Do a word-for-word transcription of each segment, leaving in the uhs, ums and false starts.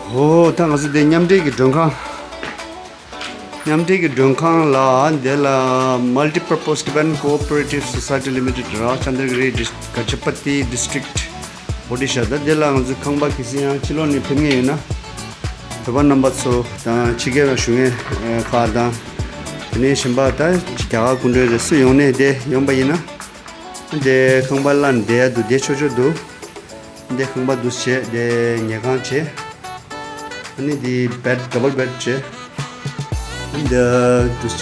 ཨོ་ད་ང་ཚོ་འདི་མཉམ་འབྲེལ་གྱི་མགྲོན་ཁང་། མཉམ་འབྲེལ་གྱི་མགྲོན་ཁང་ལ་འདི་ལ་Multi Purpose Tibetan Cooperative Society Limited ར། ཅན་དྲ་གི་རི་ཌིས་ག་ཅི་པ་ཏི་ཌིས་ཊྲིཀ་ཊི་ཨོ་ཌི་ཤ། ད་འདི་ལ་ང་ཚོའི་ཁང་པ་གལ་སྲིད་ཡང་ཕྱི་ལོགས་ནས་ཕེབས་མཁན་ཡོད་ན། བོད་པ་རྣམ་པ་ཚོ་དང་ཕྱི་རྒྱལ་ལ་བཞུགས་མཁན་ཁག་དང་། དེ་ནས་གཞན་པ་ད་རྒྱ་གར་སྐུ་མགྲོན་རེ་སུ་ཡོང་ནས་དེ་ཡོང་པ་ཡིན་ན། དེ་ཁང་པ་ལ་བསྡད་ཡ་འདུག་བསྡད་ཆོག་ཆོག་འདུག་འདི་ཁང་པ་འདུག་བྱས་དེ་ཉལ་ཁང་བྱས། ཨ་ནི་འདི་བེད་ཌབ་བལ་བེད་བྱས། ཨ་ནི་འདི་འདུག་བྱས་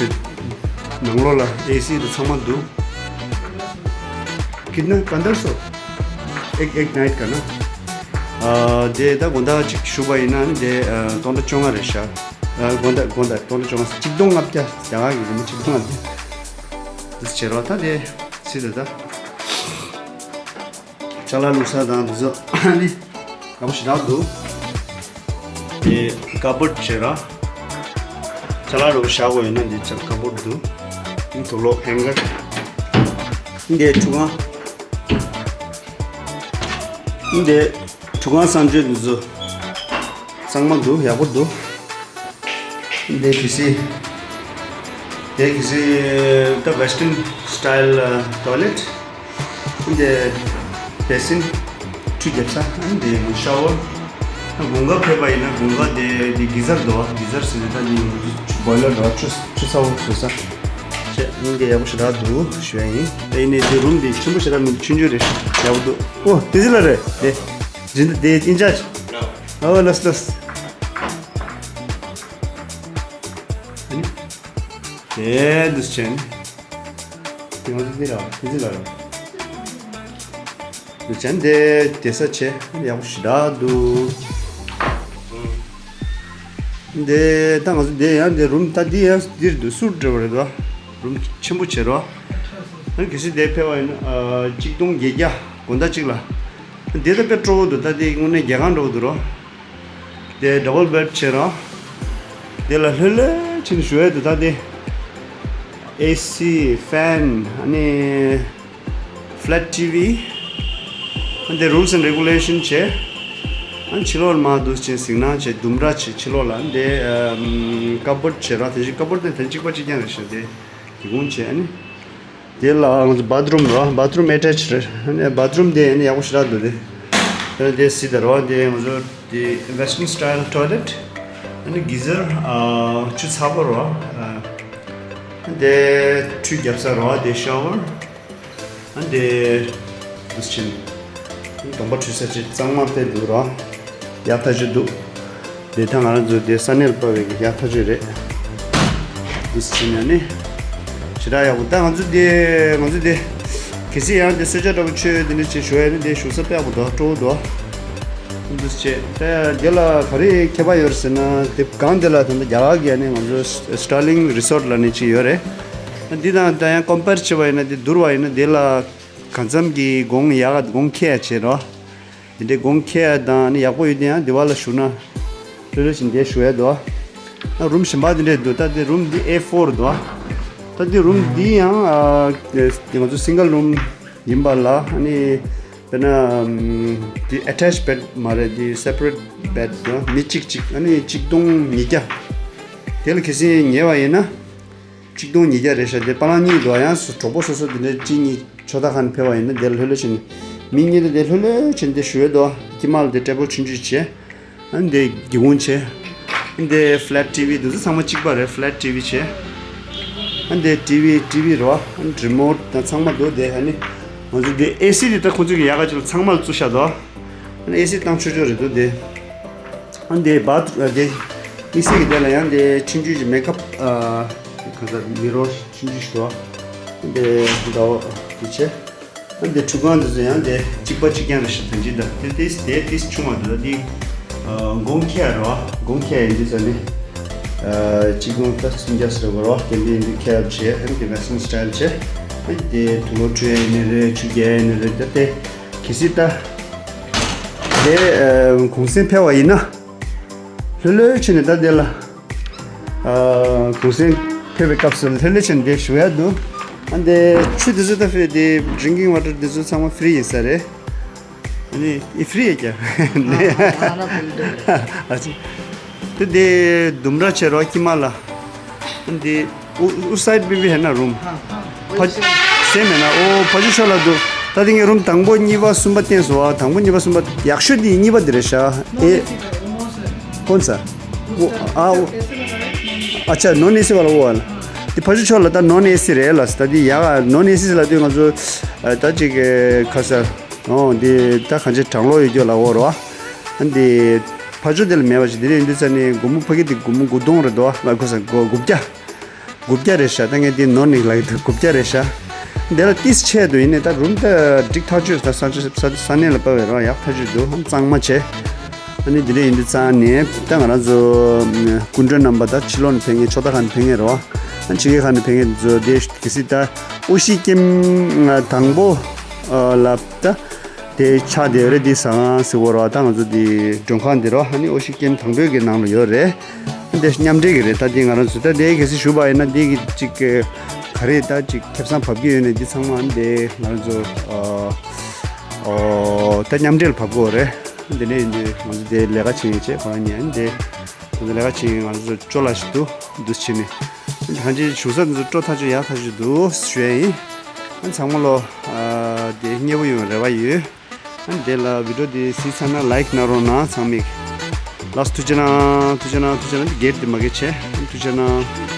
ནང་ལོགས་ལ་ཨེ་སི་དང་ཚང་མ་འདུག कितना पन्द्रह सौ एक एक नाइट का ना। ཨ་དེ་ད་དགོང་དག་ཅིག་བཞུགས་པ་ཡིན་ན་ཨ་ནི་དེ་ཨ་སྟོང་ཕྲག་བཅོ་ལྔ་རེད་ཤག་ཨ་དགོང་དག་དགོང་དག་སྟོང་ཕྲག་བཅོ་ལྔ་གཅིག་སྟོང་ལྔ་བརྒྱ། རྒྱ་གར་གྱི་རི་མོ་གཅིག་སྟོང་ལྔ་བརྒྱ། འདུག་བྱས་རོགས་ད་དེ་སྲིད་དེ་ད། ཅ་ལག་བླུགས་ས་དང་དེ་ཚོ་ཨ་ནི་ཡག་པོ་ཞེ་དྲག་འདུག་དེ་ཀ་བོཌ་བྱས་ར། ཅ་ལག་འདྲ་པོ་བཞག་དགོས་ཡོད་ན་འདི་ཅ་ཀ་བོཌ་འདུག་དེ་དུག་ལོག་ཧེང་གར། འདི་ཁྲུས་ཁང་། འདི་ཁྲུས་ཁང་གསང་སྤྱོད་འདི་ཚོ་གཙང་མ་འདུག་ཡག་པོ་འདུག་འདི་གལ་སྲིད། འདི་གལ་སྲིད་ད་Western style toilet། འདི་བེ་སིན། ཁྲུས་རྒྱབ་ས། འདི་ཤ་ཝར། དགུན་ཁ་ཕེབས་པ་ཡིན་ན་དགུན་ཁ་དེ་འདི་གི་ཛར་འདུག་གི་ཛར་ཟེར་ན་ད་འདི་བོའི་ལར་འདུག་ཆུ་ཆུ་ཚ་བོ་བཟོ་ས། བྱས་འདི་ཡག་པོ་ཞེ་དྲག་འདུག་ཞུ་ཡ་ཡིན། ད་ཡིན་ནའི་འདི་རུམ་འདི་ཆེན་པོ་ཞེ་དྲག་མི་འདུག་ཆུང་ཆུང་རེད། ཡག་པོ་འདུག་ཨོ་དེ་ཟི་ལ་རེད་དེ། འདི་འདི་ཨིན་ཅར་ཇི། ཨོ་ལགས་ལགས། དེ་འདུག་ཆེན། དེ་ང་ཚོ་འདི་ར་དེ་འདི་ལ་ར། འདུག་ཆེན་དེ་དེ་ས་ཆེ་ཡག་པོ་ཞེ་དྲག་འདུག་དེ་ད་ང་ཚོ་དེ་ཡང་དེ་རུམ་ད་འདི་ཡང་འདིར་འདུག་སུར་འདྲ་བ་རེད་དོ། རུམ་ཆེན་པོ་བྱེད་རོགས། ཨ་ནི་གལ་སྲིད་དེ་ཕེབས་པ་ཡིན་ན་ཨ་གཅིག་སྟོང་བརྒྱད་བརྒྱ་དགོང་དག་གཅིག་ལ། འདི་ད་དཔེ་སྤྲོ་བོ་འདུག་ད་འདི་དངོས་གནས་རྒྱལ་ཁང་འདྲ་བོ་འདུག་རོ། དེ་ཌབ་བལ་བེཌ་བྱས་ར། དེ་ལ་ལྷོད་ལྷོད་བྱས་ནས་བཞུགས་ཡས་འདུག་ད་དེ། ཨེ་སི་ཕེན་ཨ་ནི་ཕ་ལེ་ཊི་ཝི། ཨ་དེ་rules and regulation བྱས། ཨ་ཕྱི་ལོགས་ལ་མར་འདུག་བྱས་ཟིང་ནག་བྱས་ལྡུམ་ར་བྱས་ཕྱི་ལོགས་ལ་དེ་ཀ་བོཌ་བྱས་ར། དེ་བཞིན་ཀ་བོཌ་དེ་དེ་གཅིག་པ་གཅིག་རྐྱང་རེད་ཤག་དེ་སྒེའུ་ཁུང་བྱས་ཨ་ནི། དེ་ལ་ང་ཚོ་བཱཐ་རུམ་ར། བཱཐ་རུམ་ཨེ་ཊེཆ་རེད། ཨ་ནི་བཱཐ་རུམ་དེ་ཨ་ནི་ཡག་པོ་ཞེ་དྲག་འདུག་དེ། ཨ་ནི་དེ་སི་དར་བ་དེ་ང་ཚོ་དེ་Western style toilet། ཨ་ནི་གི་ཛར་ཨ་ཆུ་ཚ་པོ་ར། ཨ་དེ་ཁྲུས་རྒྱབ་ས་ར། དེ་ཤ་ཝར། ཨ་དེ་འདུག་ཆེན། གདོང་པ་འཁྲུད་ས་ཅིག་གཙང་མ་དཔེ་འདུག་ར། ཡག་ཐག་ཆོད་འདུག་དེ་ད་ང་རང་ཚོ་དེ་ས་གནས་ལ་ཕབ་པའི་ཡག་ཐག་ཆོད་རེད། འདུག་ཆེན་ཡང་ནི་ཞེ་དྲག་ཡག་པོ། ད་ང་ཚོ་དེ་ང་ཚོ་དེ་གལ་སྲིད་ཡང་དེ་གསོལ་ཇ་འདྲ་པོ་མཆོད་དེ་འདྲ་ཅིག་ཞུ་ཡ་ནི་དེ་བཞུགས་ས་དཔེ་ཡག་པོ་འདུག་སྤྲོ་བོ་འདུག་འདུག་ཆེན། ད་དེ་ལ་ག་རེ་ཁྱད་པར་ཡོད་རེད་ཟེར་ན་དེ་སྒང་དེ་ལ་ད་ལྟ་རྒྱ་གར་གྱི་ནི་ང་ཚོ་Starling Resort ལབ་ནི་ཅིག་ཡོད་རེད། འདི་དང་ད་ཡང་ཀོམ་པེར་བྱས་པ་ཡིན་ན་དེ་བསྡུར་བ་ཡིན་ན་དེ་ལ་གང་འཚམ་གྱི་གོང་ཡག་གོང་ཁེ་ཡ་བྱེད་རོགས། དེ་འདྲའི་གོང་ཁེ་ཡ་དང་ནི་ཡག་པོ་ཡོད་དེ་ཡང་དེ་བ་ལ་ཞུ་ན་ལྷོད་ལྷོད་བྱས་འདི་ཞུ་ཡ་འདུག་ཨ་རུམ་གཞན་པ་དེ་འདྲས་འདུག་ད་དེ་རུམ་འདི་ཨེ་ཕོར་འདུག་ད་དེ་རུམ་འདི་ཡང་ཨ་ང་ཚོ་སིང་གལ་རུམ་ཡིན་པ་ལ་ཨ་ནི་དཔེར་ན་འདི་ཨེ་ཊེཆ་བེད་མ་རེད། འདི་སེ་པ་རེཊ་བེད་འདུག་མི་གཅིག་གཅིག་ཨ་ནི་གཅིག་སྟོང་ཉིས་བརྒྱ། དེ་ལ་གལ་སྲིད་ཉལ་བ་ཡིན་ན། གཅིག་སྟོང་ཉིས་བརྒྱ་རེད་ཤག་དེ་པ་ལང་གཉིས་འདུག་ཡང་སུ་གྲོགས་པོ་སོ་སོ་དེ་འདྲའི་གཅིག་གཉིས་ཕྱོགས་མཐའ་ཁ་ནས་ཕེབས་པ་ཡིན་ན་དེ་ལ་ལྷོད་ལྷོད་བྱས་ནས་མི་གཉིས་དེ་དེ་ལྷོད་ལྷོད་བྱས་ནས་དེ་བཞུགས་ཡས་འདུག་དཀྱིལ་མ་ལ་དེ་ཊེ་བལ་ཆུང་ཆུང་བྱས། ཨ་ནི་དེ་སྒེའུ་ཁུང་བྱས། ཨ་ནི་དེ་ཕ་ལེཊ་ཊི་ཝི་འདུག་ཚང་མ་གཅིག་པ་རེད། ཕ་ལེཊ་ཊི་ཝི་བྱས། ཨ་ནི་དེ་ཊི་ཝི་ཊི་ཝི་རོ། ཨ་ནི་རི་མོཊ་དང་ཚང་མ་འདུག་དེ་ཨ་ནི་ང་ཚོ་དེ་ཨེ་སི་དེ་ད་ཁོང་ཚོ་གི་ཡག་ག་ཅིག་ལ་ཚང་མ་ལ་བཙུགས་བཞག་འདུག་ཨ་ནི་ཨེ་སི་བཏང་ཆོག་ཆོག་རེད་འདུག་དེ། ཨ་འདི་བཱཐ་ཨ་འདི་དམིགས་བསལ་གྱི་དེ་ལ་ཡང་འདི་ཆུང་ཆུང་གི་མེག་ཨབ་ཨ་གང་ཟག་མི་རོ་ཆུང་ཆུང་ཞིག་འདུག་འདི་ཟླ་བ་འདི་བྱས། ཨ་འདི་ཁྲུས་ཁང་འདི་ཚོ་ཡང་འདི་གཅིག་པ་གཅིག་རྐྱང་རེད་ཤག་ད་ཅི་ད་དེ་ཏིས་དེ་ཏིས་ཆུང་བ་འདུག་འདི་ཨ་གོང་ཁེ་རོ། གོང་ཁེ་ཡིན་འདི་ཚོ་ནི་ཨ་གཅིག་སྟོང་ད་སུམ་བརྒྱ་ཟེར་བ་རོ། དེ་འདི་འདི་ཁེ་ཡ་བྱས། ཨ་འདི་Western style བྱས། ཨ་འདི་དུག་ལོག་འཁྲུད་ཡ་ཡིན་ནི་རེད། ཆུ་རྒྱག་ཡ་ཡིན་ནི་རེད། ད་དེ་གལ་སྲིད་ད། དེ་ཨ་གུང་སེང་ཕེབས་པ་ཡིན་ན། ལྷོད་ལྷོད་བྱས་ནས་ད་དེ་ལ་ཨ་གུང་སེང་ཕེབས་པའི་སྐབས་སུ་ལྷོད་ལྷོད་བྱས་ནས་དེ་བཞུགས་ཡ་འདུག་ཨ་འདི་ཆུ་དེ་ཚོ་ད་ཕེབས་དེ་ཌི་རིང་ཀིང་ཝ་ཊར་དེ་ཚོ་ཚང་མ་ཕི་རི་ཡིན་ས་རེད། ཨ་ ནི་ཨི་ཕི་རི་ཡ་ཀྱ་ནི་ཨ་ཅི། དེ་དེ་ལྡུམ་ར་ཆེ་རོ་ཀི་མ་ལ། འདི་ཨུ་ཨུ་སའིད་བི་བི་ཧེ་ན་རུམ། ཕ་སེམས་མེད་ན་ཨོ་ཕ་ཇུ་ཤོ་ལ་འདུག་ད་དེ་ངས་རུམ་དང་པོ་གཉིས་པ་གསུམ་པ་བསྟན་སོང་ཨ། དང་པོ་གཉིས་པ་གསུམ་པ་ཡག་ཤོས་དེ་གཉིས་པ་དེ་རེད་ཤག་ཨེ། ཀོན་ས། ཨ་ཨ་ཆ་ནོན་ཨེ་སི་བ་ལ་ཨོ་ཨ་ལ། དེ་ཕ་ཇུ་ཤོ་ལ་ད་ནོན་ཨེ་སི་རེད་ལ། ད་དེ་ཡག་ནོན་ཨེ་སི་ལ་དུས་ང་ཚོ་ད་ཅིག་ཁ་ས། ཨོ་འདི་ད་གང་ཅི་གྲང་གློག་ཡོད་རྒྱུ་ལ་འོ་རོ། ཨ་འདི་ཕ་ཇོ་དེ་ལ་མེད་པ་ཞིག་འདི་རེད་འདི་ཚ་ནི་སྒོར་མོ་ཕ་གི་འདི་སྒོར་མོ་དགུ་སྟོང་རེད་དོ། ལ་ཁོ་ས་སྒོ་དགུ་བརྒྱ། དགུ་བརྒྱ་རེད་ཤག་ད་ངས་འདི་ནོར་ནི་ལ་གི་འདུག་དགུ་བརྒྱ་རེད་ཤག་འདི་ལ་ཏིས་ཆེ་འདུག་ཡིན་ནའི་ད་རུམ་ད་འགྲིག་ཐག་ཆོད། ད་ས་ཆ་ས་ས་གནས་ལ་དཔའ་བའི་རོ་ཡག་ཐག་ཆོད་འདུག་གཙང་མ་བྱས། ཨ་ནི་འདི་འདྲ་ཡིན་དུས་ཙང་ནས་ད་ང་རང་ཚོ་སྐུ་མགྲོན་རྣམ་པ་ད་ཕྱི་ལོགས་ནས་ཕེབས་མཁན་ཕྱོགས་མཐའ་ཁག་ནས་ཕེབས་མཁན་རེད་བ། ཨ་ཕྱི་རྒྱལ་ཁག་ནས་ཕེབས་མཁན་ཚོ་དེ་གལ་སྲིད་ད་ཨོ་ཤི་ཀེམ་དང་པོ་ལ་ད་དེ་ཆགས་བསྡད་ཡོད་རེད། དེ་ཟ་ཁང་ཟེར་བ་རེད་བ། ད་ང་ཚོ་དེ་མགྲོན་ཁང་འདི་རེད་བ། ཨ་ནི་ཨོ་ཤི་ཀེམ་དང་པོའི་གི་ནང་ལ་ཡོད་རེད། དེ་མཉམ་འབྲེལ་གི་རེད། ད་དེ་ང་རང་ཚོ་ད་དེ་གལ་སྲིད་ཞུ་བ་ཡིན་ན་དེ་གི་ཅིག་ག་རེ་ད་ཅིག་ཁེ་བཟང་བབས་ཀྱི་ཡོད་ནས་འདི་ཚང་མ་དེ་ང་རང་ཚོ་ཨ། ཨོ། ད་མཉམ་འབྲེལ་བབས་དགོས་རེད། འདི་ནས་ཡིན་དུས་ང་ཚོ་དེ་ལས་ཀ་བྱེད་ཡིན་བྱས་ཁོ་རང་ཉན་དེ། ང་ཚོ་ལས་ཀ་བྱེད་ཡིན། ང་ཚོ་ཅོ་ལ་ཞིག་འདུག་འདུག་བྱེད་ནས། གང་ཅི་བཞུགས་ས་འདི་ཚོ་སྤྲོ་ཐག་ཆོད་ཡག་ཐག་ཆོད་འདུག་ཞུ་ཡ་ཡིན། ཨ་ཚང་མ་ལོ། ཨ་དེ་མཉེས་པོ་ཡོང་རེ་བ་ཡོད། ཨ་དེ་ལ་བི་ཌིའོ་དེ་གཟིགས་ཚར་ན་ལའིཀ་གནང་རོགས་གནང་ཚང་མས། ལགས་སོ་ཐུགས་རྗེ་གནང་ཐུགས་རྗེ་གནང་ཐུགས་རྗེ་གནང་། དེ་སྒེར་དེ་མ་སྒེར་བྱས་ཐུགས་རྗེ་གནང་།